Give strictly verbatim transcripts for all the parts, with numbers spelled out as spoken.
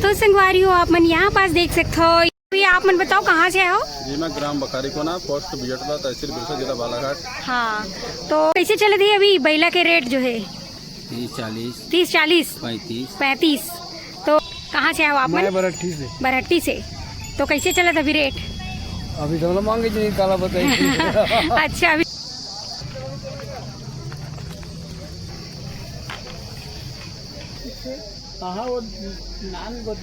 तो संगवारी हो, आप मन यहाँ पास देख सकथो। अभी आप मन बताओ, कहाँ से आए हो? जी, मैं ग्राम बखारी कोना, पोस्ट बिजटला, तहसील बिरसा, जिला बालाघाट। हाँ, तो कैसे चलत हे अभी बैला के रेट जो है? तीस चालीस। तीस चालीस? पैंतीस। पैंतीस। तो कहाँ से आए हो आप मन? मैं बरहट्टी से। बरहट्टी से। तो कैसे चलत अभी रेट? अभी तो हम मांगे जी, काला बताइए। अच्छा, अभी हाँ, वो नान को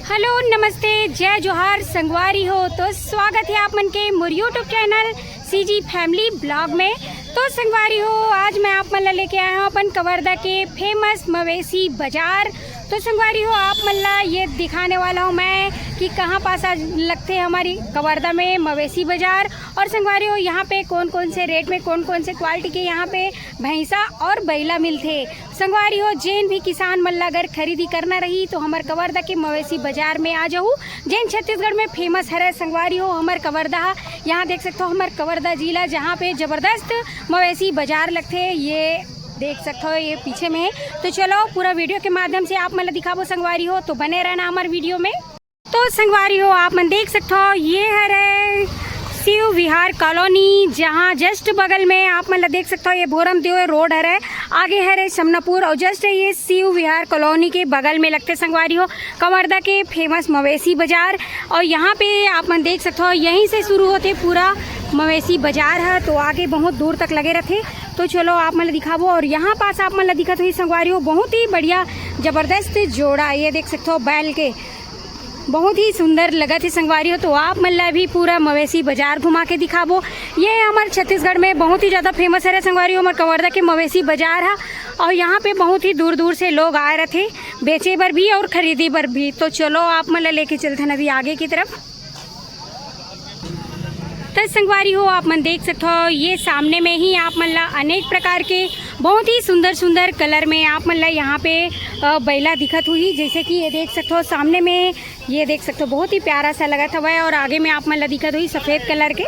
हेलो, नमस्ते, जय जोहार संगवारी हो। तो स्वागत है आप मन के मोर YouTube channel CG family blog में। तो संगवारी हो, आज मैं आप मन ला लेके आया हूँ अपन कवर्धा के फेमस मवेशी बाजार। तो संगवारी हो, आप मन ला ये दिखाने वाला हूँ मैं कि कहाँ पास आज लगथे हमारी कवर्धा में मवेशी बाजार। और संगवारी हो, यहाँ पे कौन कौन से रेट में, कौन कौन से क्वालिटी के यहाँ पे भैंसा और बैला मिलथे। संगवारी हो, जेन भी किसान मन ला अगर खरीदी करना रही तो हमर कवर्धा के मवेशी बाजार में आ जाहू, जेन छत्तीसगढ़ में फेमस हरे। संगवारी हो, हमर कवर्धा ह, यहाँ देख सकथो हमर कवर्धा जिला, जहाँ पे जबरदस्त मवेशी बाजार लगथे। ये देख सकथो, ये पीछे में है। तो चलो, पूरा वीडियो के माध्यम से आप मन ला दिखाबो संगवारी हो, तो बने रहना हमर वीडियो में। तो संगवारी हो, आप मन देख सकथो, ये हरे शिव विहार कॉलोनी, जहाँ जस्ट बगल में आप मन ला देख सकथो, ये भोरम देव रोड हरे, आगे हरे समनापुर, और जस्ट ये शिव विहार कॉलोनी के बगल में लगथे संगवारी हो कवर्धा के फेमस मवेशी बाजार। और यहाँ पे आप मन देख सकथो, यहीं से शुरू होथे पूरा मवेशी बाजार ह, तो आगे बहुत दूर तक लगे रथे। तो चलो, आप मन ला दिखाबो। और यहाँ पास आप मन ला दिखत होही संगवारी हो, बहुत ही बढ़िया जबरदस्त जोड़ा, ये देख सकथो बैल के, बहुत ही सुंदर लगत हे संगवारी हो। तो आप मन ला भी पूरा मवेशी बाजार घुमा के दिखाबो। ये हमर छत्तीसगढ़ में बहुत ही ज़्यादा फेमस हरे संगवारी हो, हमर कवर्धा के मवेशी बाजार ह। और यहाँ पे बहुत ही दूर दूर से लोग आए रथे बेचे बर भी और खरीदे बर भी। तो चलो, आप मन ला लेके चलथन अभी आगे की तरफ। तो संगवारी हो, आप मन देख सकथो, ये सामने में ही आप मन ला अनेक प्रकार के बहुत ही सुंदर सुंदर कलर में आप मन ला यहाँ पे, अ, बैला दिखत हुई। जैसे कि ये देख सकथो सामने में, ये देख सकथो बहुत ही प्यारा सा लगत हवय। और आगे में आप मन ला दिखत हुई सफेद कलर के,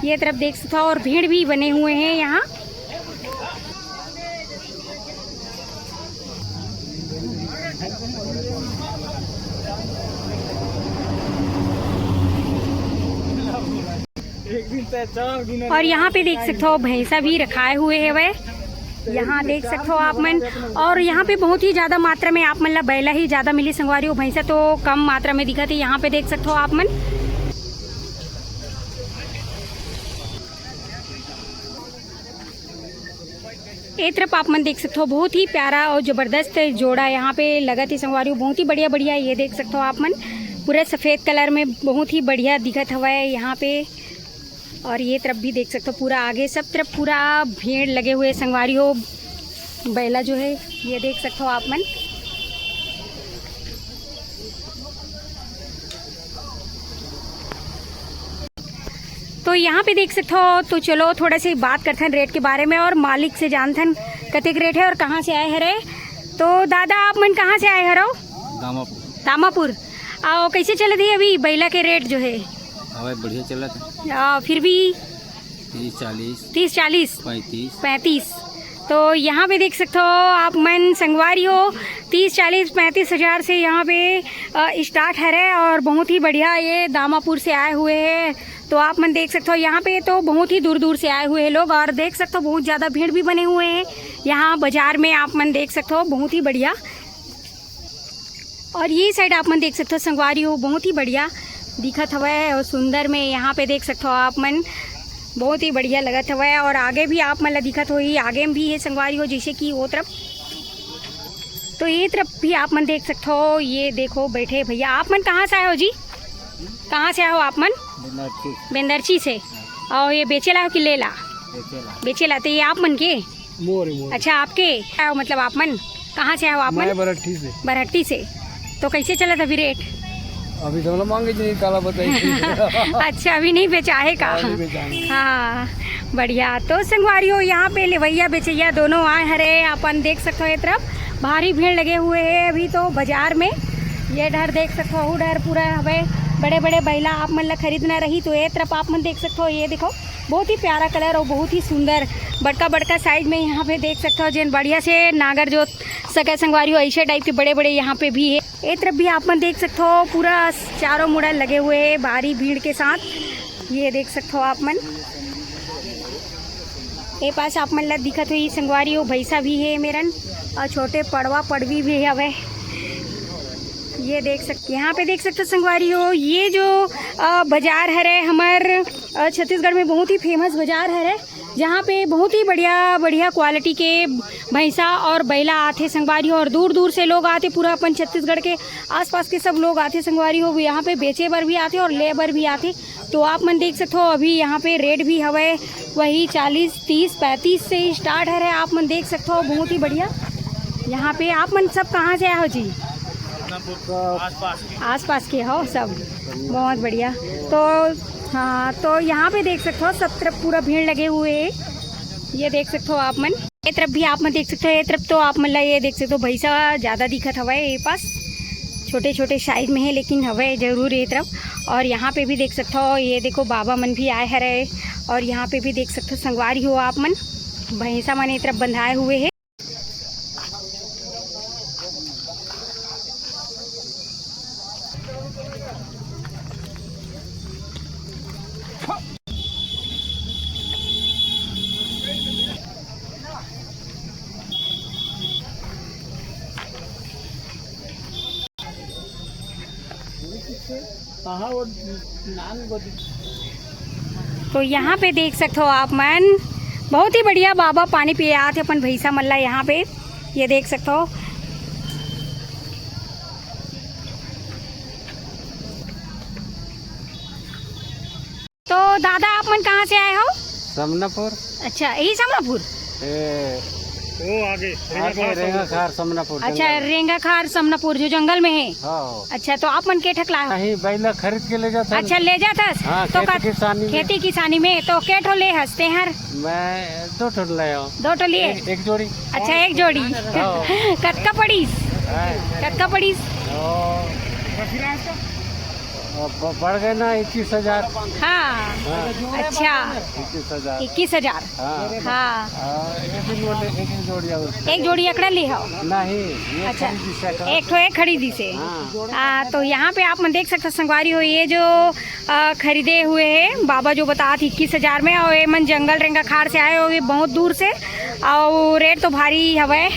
ये तरफ देख सकथो, और भीड़ भी बने हुए हैं यहाँ। और यहाँ पे देख सकथो, भैंसा भी रखाए हुए हवय। यहाँ देख सकथो आप मन, और यहाँ पे बहुत ही ज्यादा मात्रा में आप मन ला बैला ही ज्यादा मिली संगवारी हो, भैंसा तो कम मात्रा में दिखत हे। यहाँ पे देख सकथो आप मन, ए तरफ आप मन देख सकथो, बहुत ही प्यारा और जबरदस्त जोड़ा यहाँ पे लगत हे संगवारी हो, बहुत ही बढ़िया बढ़िया। ये देख सकथो आप मन, पूरा सफेद कलर में बहुत ही बढ़िया दिखत हवय यहाँ पे। और ये तरफ भी देख सकथो, पूरा आगे सब तरफ पूरा भीड़ लगे हुए संगवारी हो। बैला जो है, ये देख सकथो आप मन। तो यहाँ पे देख सकथो, तो चलो थोड़ा सी बात करथन रेट के बारे में और मालिक से जानथन कतेक रेट है और कहाँ से आए हरे। तो दादा, आप मन कहाँ से आए हरो? दामापुर। दामापुर। आओ, कैसे चलत हे अभी बैला के रेट जो है? अबे बढ़िया चलत हे। आ, फिर भी तीस चालीस। तीस चालीस। पैंतीस। पैंतीस। तो यहाँ पे देख सकते हो आप मन संगवारी हो, तीस चालीस पैंतीस हज़ार से यहाँ पे, अ, स्टार्ट हरे और बहुत ही बढ़िया ये दामापुर से आए हुए हैं। तो आप मन देख सकते हो यहाँ पे तो बहुत ही दूर दूर से आए हुए हैं लोग और देख सकते हो बहुत ज़्यादा भीड़ भी बने हुए हैं यहाँ बाजार में। आप मन देख सकते हो बहुत ही बढ़िया। और ये साइड आप मन देख सकते हो संगवारी हो, बहुत ही बढ़िया दिखत हवय और सुंदर में यहाँ पे देख सकते हो आप मन, बहुत ही बढ़िया लगत हवय। और आगे भी आप मन ला दिखत होही, आगे में भी है संगवारी हो, जैसे कि वो तरफ, तो ये तरफ भी आप मन देख सकते हो। ये देखो बैठे भैया, आप मन कहाँ से आए हो जी? कहाँ से आए हो आप मन? बेंदरची। बेंदरची से। और ये बेचेला हो कि लेला? बेचेला। बेचेला, तो ये आप मन के? मोर, मोर। अच्छा, आपके? आए हो, मतलब आप मन? कहाँ से आए हो आप मन? मैं बरहट्टी से। बरहट्टी से। तो कैसे चलत अभी रेट? अभी तो हम लोग मांगे जी, काला बताइए। अच्छा, अभी नहीं बेचा है का? हाँ, अभी बेचा नहीं। हाँ, बढ़िया। तो संगवारी हो, यहाँ पे लेवैया बेचैया दोनों आए हरे। अपन देख सकते हो ये तरफ भारी भीड़ लगे हुए है अभी तो बाजार में। ये डहर देख सकते हो, वो डहर पूरा हवे, बड़े बड़े बैला आप मन ला खरीदना रही तो ये तरफ आप मन देख सकते हो। ये देखो, बहुत ही प्यारा कलर और बहुत ही सुंदर बड़का बड़का साइज में यहाँ पे देख सकते हो, जेन बढ़िया से नागर जोत सके संगवारी हो, ऐसे टाइप के बड़े बड़े यहाँ पे भी है। ये तरफ भी आप मन देख सकते हो, पूरा चारों मुड़ा लगे हुए हैं भारी भीड़ के साथ। ये देख सकते हो आप मन, ये पास आप मन ला दिखत हुई संगवारी हो, भैंसा भी है मेरन और छोटे पड़वा पड़वी भी हवे। ये देख सकते, यहाँ पे देख सकते हो संगवारी हो, ये जो अ, बाजार हरे हमर अ, छत्तीसगढ़ में बहुत ही फेमस बाजार हरे, जहाँ पे बहुत ही बढ़िया बढ़िया क्वालिटी के भैंसा और बैला आथे संगवारी हो, और दूर दूर से लोग आथे, पूरा अपन छत्तीसगढ़ के आसपास के सब लोग आथे संगवारी हो, यहाँ पे बेचे बर भी आथे और ले बर भी आथे। तो आप मन देख सकते हो, अभी यहाँ पे रेट भी हवे वही चालीस, तीस, पैंतीस से ही स्टार्ट हरे। आप मन देख सकते हो, बहुत ही बढ़िया। यहाँ पे आप मन सब कहाँ से आए हो जी? आसपास के हो सब, बहुत बढ़िया। तो हाँ, तो यहाँ पे देख सकते हो, सब तरफ पूरा भीड़ लगे हुए है। ये देख सकते हो आप मन, ये तरफ भी आप मन देख सकते हो, ये तरफ तो आप मन ला ये देख सकते हो, भैंसा ज़्यादा दिखत हवय ये पास, छोटे छोटे साइज में है लेकिन हवय जरूर ये तरफ। और यहाँ पे भी देख सकते हो, ये देखो बाबा मन भी आए हरे, और यहाँ पे भी देख सकते हो संगवारी हो आप मन, भैंसा मन ये तरफ बंधाए हुए है। तो यहाँ पे देख सकते हो आप मन, बहुत ही बढ़िया बाबा पानी पियात हे अपन भैंसा मन ला। यहाँ पे ये देख सकते हो। तो दादा, आप मन कहाँ से आए हो? समनापुर। अच्छा, यही समनापुर? ए, वो आगे, आगे रेंगाखार समनापुर अच्छा, जंगल। रेंगाखार समनापुर जो जंगल में है। हाँ। अच्छा, तो आप मन के ठक लाए हो? नहीं, बैला खरीद के ले जाता। अच्छा, ले जाता। हाँ, तो खेती का किसानी में। खेती किसानी में तो के ठो ले हंसते हर? मैं दो ठो ले आओ। दो ठो लिए? एक, एक जोड़ी। अच्छा, एक जोड़ी। हाँ। कतका पड़ीस? हाँ। कतका पड़ीस? ओ, अब ब-, बढ़ गए ना इक्कीस हजार। हाँ। हाँ। अच्छा। इक्कीस हजार। इक्कीस हजार। हाँ। हाँ। हाँ, एक ही जोड़ी, एक ही जोड़ी और। एक जोड़ी एकड़ा ले हो? नहीं, ये अच्छा। खरीदी से एकड़ा। एक ठो एक खरीदी से। हाँ। आ, तो यहाँ पे आप मन देख सकते हो संगवारी हो, ये जो आ, खरीदे हुए है बाबा जो बतात इक्कीस हजार में, और ये मन जंगल रेंगाखार से आए हो, ये बहुत दूर से, और रेट तो भारी हवय।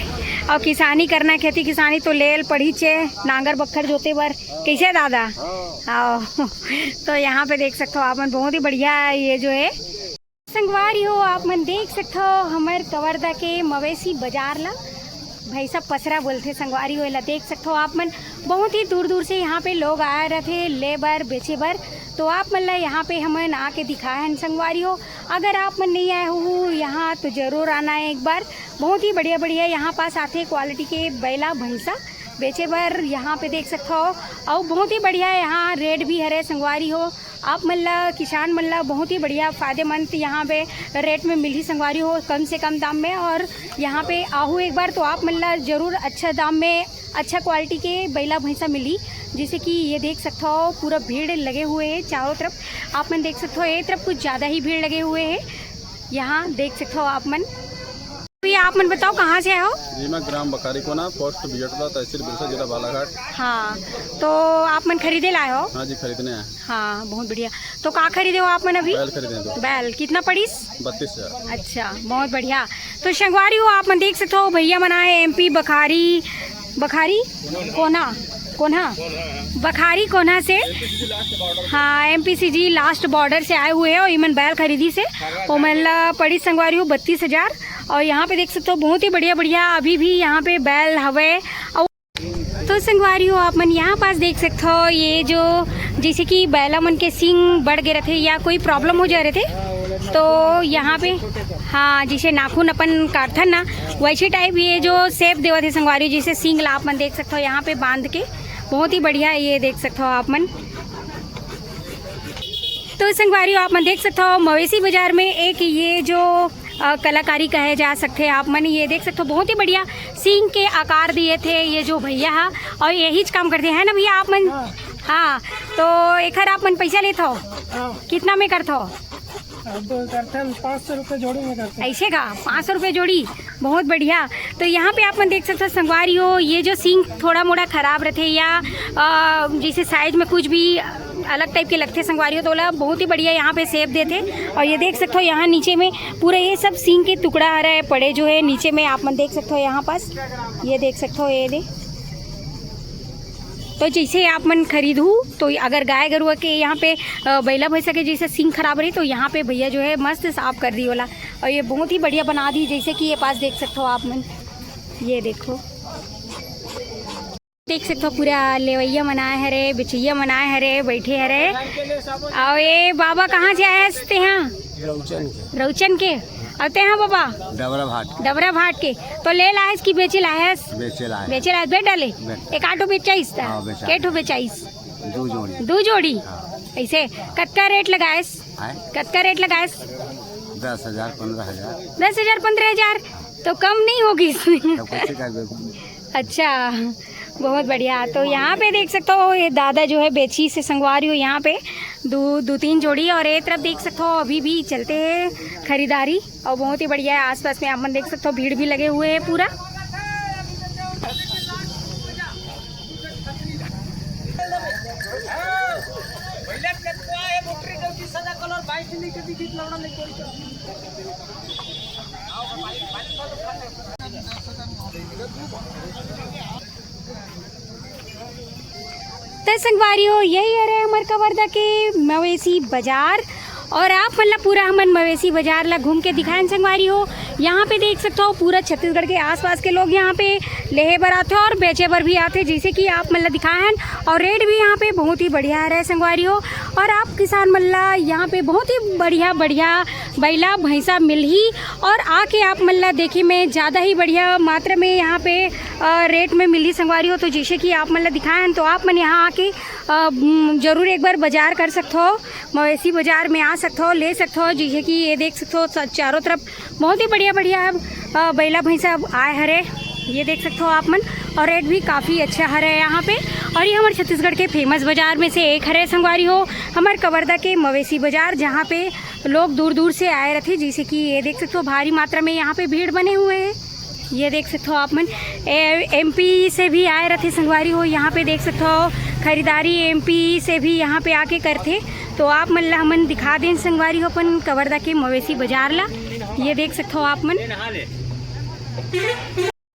और किसानी करना, खेती किसानी तो लेल पड़ीचे, नांगर बखर जोते बर। कैसे दादा? हाँ। तो यहाँ पे देख सकते हो आप मन, बहुत ही बढ़िया है ये जो है संगवारी हो। आप मन देख सकते हो हमर कवर्धा के मवेशी बाजार ला, भैंसा पसरा बोलथे संगवारी हो। एला देख सकते हो आप मन, बहुत ही दूर दूर से यहाँ पे लोग आए रहते ले बर, बेचे बर। तो आप मन ला यहाँ पे हमन आके दिखाए हन संगवारी हो। अगर आप मन नहीं आए हो यहाँ तो जरूर आना है एक बार। बहुत ही बढ़िया बढ़िया यहाँ पास आथे क्वालिटी के बैला भैंसा बेचे बर, यहाँ पे देख सकते हो। और बहुत ही बढ़िया यहाँ रेट भी हरे संगवारी हो। आप मन ला, किसान मन ला बहुत ही बढ़िया फायदेमंद यहाँ पे रेट में मिली संगवारी हो, कम से कम दाम में। और यहाँ पे आहू एक बार तो आप मन ला जरूर अच्छा दाम में, अच्छा क्वालिटी के बैला भैंसा मिली। जैसे कि ये देख सकते हो, पूरा भीड़ लगे हुए है चारों तरफ। आप मन देख सकते हो, ये तरफ कुछ ज़्यादा ही भीड़ लगे हुए है। यहाँ देख सकते हो आप मन। भैया, आप मन बताओ, कहाँ से आए हो? जी, मैं ग्राम बखारी कोना, पोस्ट बिजटदा, तहसील बिरसा, जिला बालाघाट। हाँ, तो आप मन खरीदे लाए हो? हाँ जी, खरीदने आए। हाँ, बहुत बढ़िया। तो का खरीदे हो आप मन अभी? बैल खरीदे हैं दो। बैल कितना पड़ीस? बत्तीस हजार। अच्छा, बहुत बढ़िया। तो संगवारी हो, आप मन देख सकते हो, भैया मन आए एमपी बखारी, बखारी कोना, कोना, बखारी कोना से। हाँ, एमपीसीजी लास्ट बॉर्डर से आए हुए हैं और इमन बैल खरीदी से ओमन ला पड़ी संगवारी हो बत्तीस हजार। और यहाँ पे देख सकते हो, बहुत ही बढ़िया बढ़िया अभी भी यहाँ पे बैल हवे। और तो संगवारी हो, आप मन यहाँ पास देख सकते हो, ये जो जैसे कि बैला मन के सींग बढ़ गए रहते या कोई प्रॉब्लम हो जा रहे थे, तो यहाँ पे, हाँ, जैसे नाखून अपन काटथन ना, वैसे टाइप ये जो शेप देवत हे संगवारी, जैसे सींग ला आप मन देख सकते हो यहाँ पे बांध के। बहुत ही बढ़िया, ये देख सकते हो आप मन। तो संगवारी हो, आप मन देख सकते हो मवेशी बाजार में एक ये जो अ, कलाकारी कहे जा सकते हैं आप मन। ये देख सकते हो, बहुत ही बढ़िया सींग के आकार दिए थे ये जो भैया हा, और यही च काम करते हैं ना भैया आप मन? हाँ। हाँ, तो एखर आप मन पैसा लेत हो? हाँ। कितना में करत हो? अब करथन पाँच सौ रुपये जोड़ी में करथन। ऐसे का? पाँच सौ रुपये जोड़ी, बहुत बढ़िया। तो यहाँ पे आप मन देख सकते हो संगवारी हो, ये जो सींग थोड़ा मोड़ा खराब रहते या अ, जैसे साइज में कुछ भी अलग टाइप के लगते संगवारी हो, तो ओला बहुत ही बढ़िया यहाँ पे शेप देते। और ये देख सकते हो यहाँ नीचे में पूरा ये सब सींग के टुकड़ा हरे पड़े जो है नीचे में, आप मन देख सकते हो यहाँ पास, ये देख सकते हो ये दे। तो जैसे आप मन खरीदहू तो अगर गाय गरुआ के यहाँ पे अ, बैला भैंसा के जैसे सींग खराब रही तो यहाँ पे भैया जो है मस्त साफ कर दी ओला। और ये बहुत ही बढ़िया बना दी, जैसे कि ये पास देख सकते हो आप मन, ये देखो, देख सकते हो पूरा लेवैया मन आए हरे, बेचैया मन आए हरे, बैठे हरे। और ये बाबा कहाँ से आए हस तेहा? रौचन के। रौचन के। और तेहा बाबा? डबरा भाट। डबरा भाट के। तो ले लायस कि बेचे लायस? बेचे लायस। बेचे लायस, बेच डाले? बेच। एक आठो बेचाइस था? हाँ, बेचा। के ठो बेचाइस? दो जोड़ी। दो जोड़ी? हाँ। ऐसे कतका रेट लगायस? आय? कतका रेट लगायस? दस हजार, पन्द्रह हजार। दस हजार, पन्द्रह हजार, तो कम नहीं होगी इसमें? तो कैसे कर दे? अच्छा, बहुत बढ़िया। तो यहाँ पे देख सकते हो ये दादा जो है बेची से संगवारी हो यहाँ पे दो दो तीन जोड़ी, और ये तरफ देख सकते हो अभी भी चलते हैं खरीदारी, और बहुत ही बढ़िया है। आसपास में आप मन देख सकते हो भीड़ भी लगे हुए हैं पूरा। त संगवारी हो, यही हरे हमर कवर्धा के मवेशी बाजार। और आप मन ला पूरा हमन मवेशी बाजार ला घूम के दिखाएन संगवारी हो। यहाँ पे देख सकते हो पूरा छत्तीसगढ़ के आसपास के लोग यहाँ पे लेहे बर आथे और बेचे बर भी आथे, जैसे कि आप मन ला दिखाएन। और रेट भी यहाँ पे बहुत ही बढ़िया हरे संगवारी हो। और आप किसान मन ला यहाँ पे बहुत ही बढ़िया बढ़िया बैला भैंसा मिलही और आके आप मन ला देखे में ज़्यादा ही बढ़िया मात्रा में यहाँ पे अ, रेट में मिलही संगवारी हो। तो जैसे कि आप मन ला दिखाएन तो आप मन यहाँ आके अ, म, जरूर एक बार बाजार कर सकते हो, मवेशी बाजार में आ सकते हो, ले सकते हो। जैसे कि ये देख सकते हो स- चारों तरफ बहुत ही बढ़िया बढ़िया अ, बैला भैंसा आए हरे, ये देख सकते हो आप मन। और रेट भी काफ़ी अच्छा हरे यहाँ पे। और ये हमारे छत्तीसगढ़ के फेमस बाजार में से एक हरे संगवारी हो, हमारे कवर्धा के मवेशी बाजार, जहाँ पे लोग दूर दूर से आए रहते। जैसे कि ये देख सकते हो भारी मात्रा में यहाँ पे भीड़ बने हुए हैं। ये देख सकते हो आप मन, एमपी से भी आए रहते संगवारी हो। यहाँ पे देख सकते हो खरीदारी एमपी से भी यहाँ पे आके करते। तो आप मन ला हमन दिखा देन संगवारी हो अपन कवर्धा के मवेशी बाजार ला। ये देख सकते हो आप मन।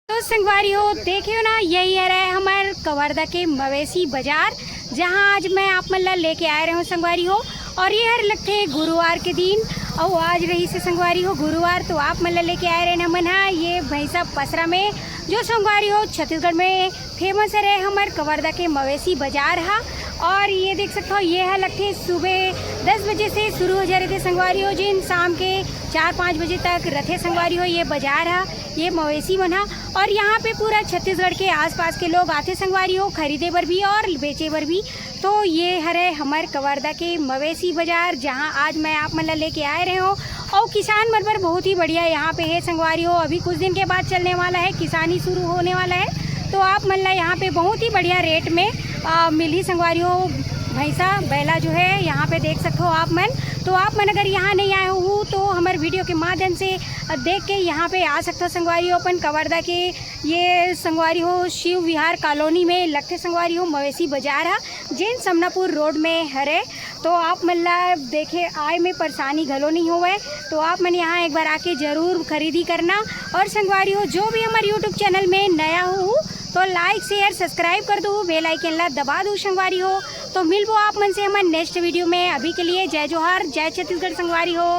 तो संगवारी हो, देखे हो ना, यही हरे हमर कवर्धा के मवेशी बाजार, जहाँ आज मैं आप मन ला लेके आए रहे हूँ संगवारी हो। और ये हर लगथे गुरुवार के दिन, और आज रहिसे संगवारी हो गुरुवार, तो आप मन ला लेके आए रहे हमन हा ये भैंसा पसरा में, जो संगवारी हो छत्तीसगढ़ में फेमस हरे हमर कवर्धा के मवेशी बाजार हा। और ये देख सकते हो, ये हा लगथे सुबह दस बजे से शुरू हो जा रहे थे संगवारी हो, जिन शाम के चार पाँच बजे तक रथे संगवारी हो ये बाजार हा, ये मवेशी मन हा। और यहाँ पे पूरा छत्तीसगढ़ के आसपास के लोग आथे संगवारी हो खरीदे बर भी और बेचे बर भी। तो ये हरे हमर कवर्धा के मवेशी बाजार, जहाँ आज मैं आप मन ला लेके आए रहे हो। और किसान मन बर बहुत ही बढ़िया यहाँ पे है संगवारी हो, अभी कुछ दिन के बाद चलने वाला है, किसानी शुरू होने वाला है। तो आप मन ला यहाँ पे बहुत ही बढ़िया रेट में अ, मिलही संगवारी हो। भैंसा बैला जो है यहाँ पे देख सकते हो आप मन। तो आप मन अगर यहाँ नहीं आए हो तो हमारे वीडियो के माध्यम से अ, देख के यहाँ पे आ सकते हो संगवारी हो। अपन कवर्धा के ये संगवारी हो शिव विहार कॉलोनी में लगथे संगवारी हो मवेशी बाजार हा, जेन समनापुर रोड में हरे। तो आप मन ला देखे आए में परेशानी घलो नहीं होवे। तो आप मन यहाँ एक बार आके जरूर खरीदी करना। और संगवारी हो, जो भी हमारे यूट्यूब चैनल में नया हो तो लाइक शेयर सब्सक्राइब कर दो, बेल आइकन ला दबा दो संगवारी हो। तो मिलबो आप मन से हमारे नेक्स्ट वीडियो में। अभी के लिए जय जोहार, जय छत्तीसगढ़ संगवारी हो।